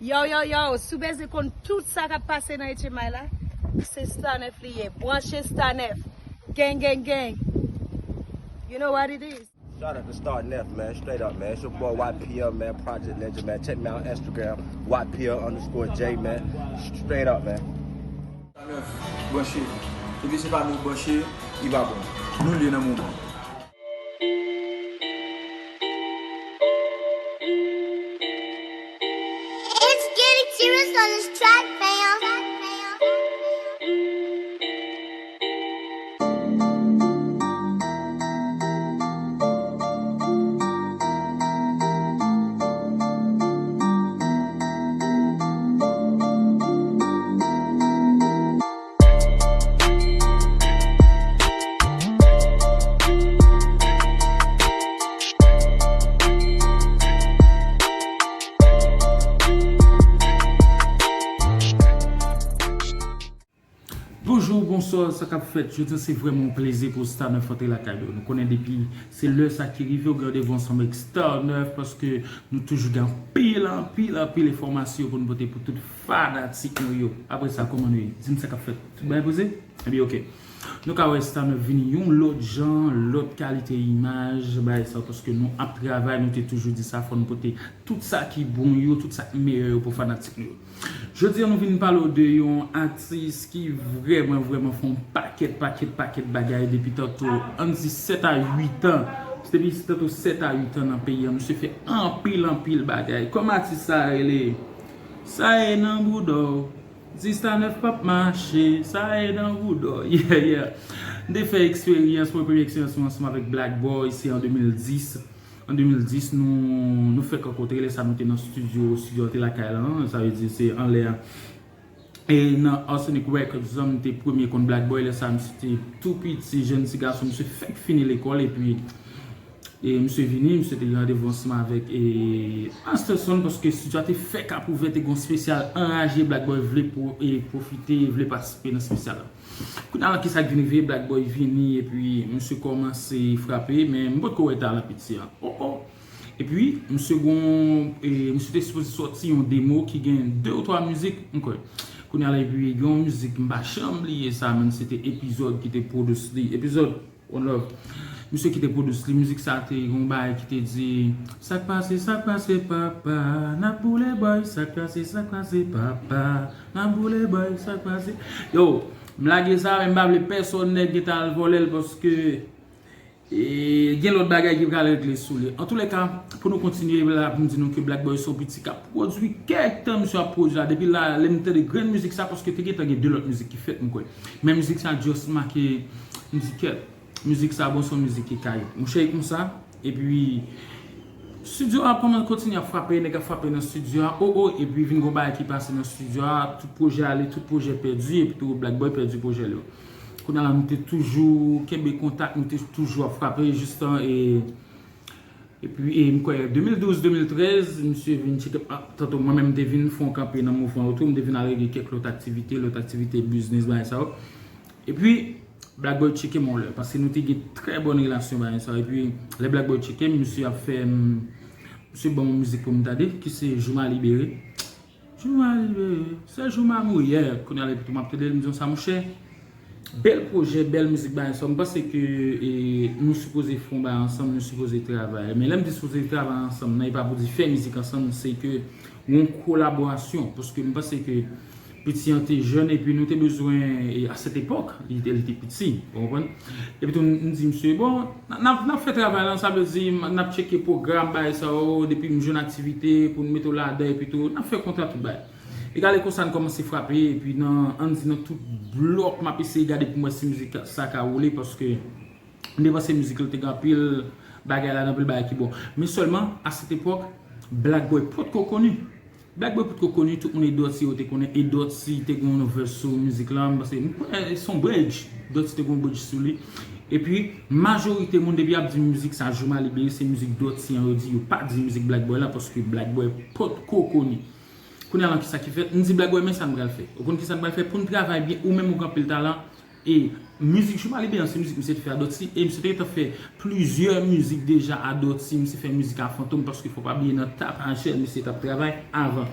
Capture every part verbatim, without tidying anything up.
Yo, yo, yo, si w bezwen konn tout sa k ap pase nan H M I la, se Star nèf li ye. Branche Star nèf. Gang, gang, gang. You know what it is. Shout out to Star nèf, man. Straight up, man. It's your boy Y P M, man. Project Ninja, man. Check me out on Instagram, Y P M underscore J, man. Straight up, man. Star nèf, branche. Epi se pa nou branche, li pa bon. Nou li nan moman. It's getting serious on this track, fam. Bonjou, bonswa, sa k ap fèt? Jodi a se vrèman yon plezi pou Star nèf antre lakay nou. Nou konnen depi se lè sa ki rive, w gen randevou ansanm avèk Star nèf paske nou toujou gen anpil, anpil, anpil enfòmasyon pou nou pote pou tout fanatik nou yo. Apre sa, kòman nou ye? Di m sa k ap fèt. Tout bagay poze? Ebyen, oke. Nou ka wè Star nèf vini yon lòt jan, lòt kalite imaj, bagay sa, paske nou ap travay, nou te toujou di sa, fò nou pote tout sa ki bon yo, tout sa ki meyè yo pou fanatik nou yo. Jodi a, nou vin pale w de yon atis ki vrèman, vrèman fè yon pakèt, pakèt, pakèt bagay depi tanto, ann di sèt a uit an. Depi tanto sèt a uit an nan peyi a, misye fè anpil, anpil bagay. Kòman atis sa a rele? Sa ye nan bouda w. Di Star nèf p ap mache, sa ye nan bouda w. Yeah, yeah. M te fè eksperyans, mwen, premye eksperyans mwen ansanm avèk Black Boy, se an de mil dis. An de mil dis, nou, nou fèk rankontre, lè sa nou te nan estidyo, estidyo an te lakay la, sa vle di se anlè a. E nan Arsenic Records, m te premye konn Black Boy, lè sa misye te tou piti, jèn ti gason, misye fèk fini lekòl, epi, e misye vini, misye te gen randevou ansanm avèk, e, Masterson, paske estidyo a te fèk ap ouvè, te gen yon espesyal anraje, Black Boy vle pwo-, e, pwofite, vle patisipe nan espesyal la. Kounye a la, kisa k vin rive? Black Boy vini, epi misye kòmanse frape, men m potko wè talan piti a. Oh, oh. Epi, misye gon, e, misye te sipoze sòti yon demo ki gen de ou twa mizik, m kwè. Kounye a la, epi, gen yon mizik, m pa janm bliye sa, menm se te Epizòd ki te pwodis li. Epizòd, one love. Misye ki te pwodis li, mizik sa te gon bagay ki te di, sa k pase, sa k pase, papa, n ap boule boy, sa k pase, sa k pase, papa, n ap boule boy, sa k pase. Yo, m lage sa, men m pa vle pèsonn nèg gentan al vòlè l, paske, e, gen lòt bagay ki pral regle sou li. Antoulèka, pou nou kontinye, la pou m di nou ke Black Boy se yon piti k ap pwodui kèk tan, misye ap pwodui la. Depi la, lè m tande grenn mizik sa, paske te gentan gen de lòt mizik ki fèt, m kwè. Men mizik sa just make, m di kèt. Mizik sa bon, se yon mizik ki kay. Monchè, e konsa. Epi, estidyo a kòman kontinye ap frape, nèg ap frape nan estidyo a. Oh, oh, epi vin gon bagay ki pase nan estidyo a. Tout pwojè ale, tout pwojè pèdi, epi tou Black Boy pèdi pwojè l yo. Kounye a la, nou te toujou kenbe kontak, nou te toujou ap frape, jistan, e, epi, e, m kwè, de mil douz, de mil trèz, misye vin tcheke, ah, tanto mwen menm, m te vin fè yon kanpe nan mouvman yo tou, m te vin al regle kèk lòt aktivite, lòt aktivite biznis, bagay sa yo. Epi, Black Boy tcheke m yon lè, paske nou te gen trè bòn relasyon bagay sa. Epi, lè Black Boy tcheke m, misye ap fè, m, misye ban m yon mizik pou m tande, ki se Jou m a libere. Jou m a libere, se jou m a mouri. Yeah, kounye a la epi tou m ap tande l, m di konsa, monchè, bèl pwojè, bèl mizik bagay sa. M panse ke, e, nou sipoze fè yon bagay ansanm, nou sipoze travay. Men lè m di sipoze travay ansanm nan, e pa pou di fè mizik ansanm, se ke yon kolaborasyon, paske m panse ke piti an te jèn, epi nou te bezwen, e, a sèt epòk, li te, li te piti, ou konprann? Epi tou, m di misye, bon, n, n ap, n ap fè travay la, sa vle di, m, n ap tcheke pwogram, bagay sa yo, depi m jwenn aktivite, pou n mete w ladan, epi tou, n ap fè kontra tout bagay. E gade konsa n kòmanse frape, epi nan, ann di nan tout blòk, m ap eseye gade pou m wè si mizik sa ka woule, paske m te panse mizik la te gen anpil bagay ladan, anpil bagay ki bon. Men sèlman, a sèt epòk, Black Boy potko koni. Black Boy potko koni, tout moun e Dutty yo te konnen, e Dutty te gen yon verse sou mizik la, m panse, m kwè se yon bridge, Dutty te gen yon bridge sou li. Epi, majorite moun, depi y ap di mizik sa, Jou m a libere, se mizik Dutty an yo di, yo pa di mizik Black Boy la, paske Black Boy potko koni. Kounye a la, kisa ki fèt? M di Black Boy, men sa n pral fè. Ou konn kisa n pral fè? Pou n travay byen, ou menm ou gen anpil talan, e mizik Jou m a libere an, se mizik misye te fè a Dutty, e misye te gentan fè plizyè mizik deja a Dutty, misye fè mizik a Fantom, paske fò pa bliye nan Tapajè, misye t ap travay avan.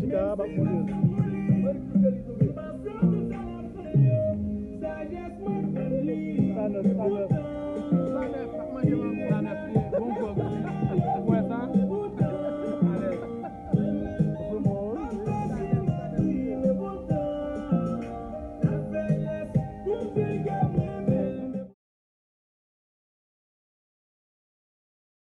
ti ka a, m ap montre l.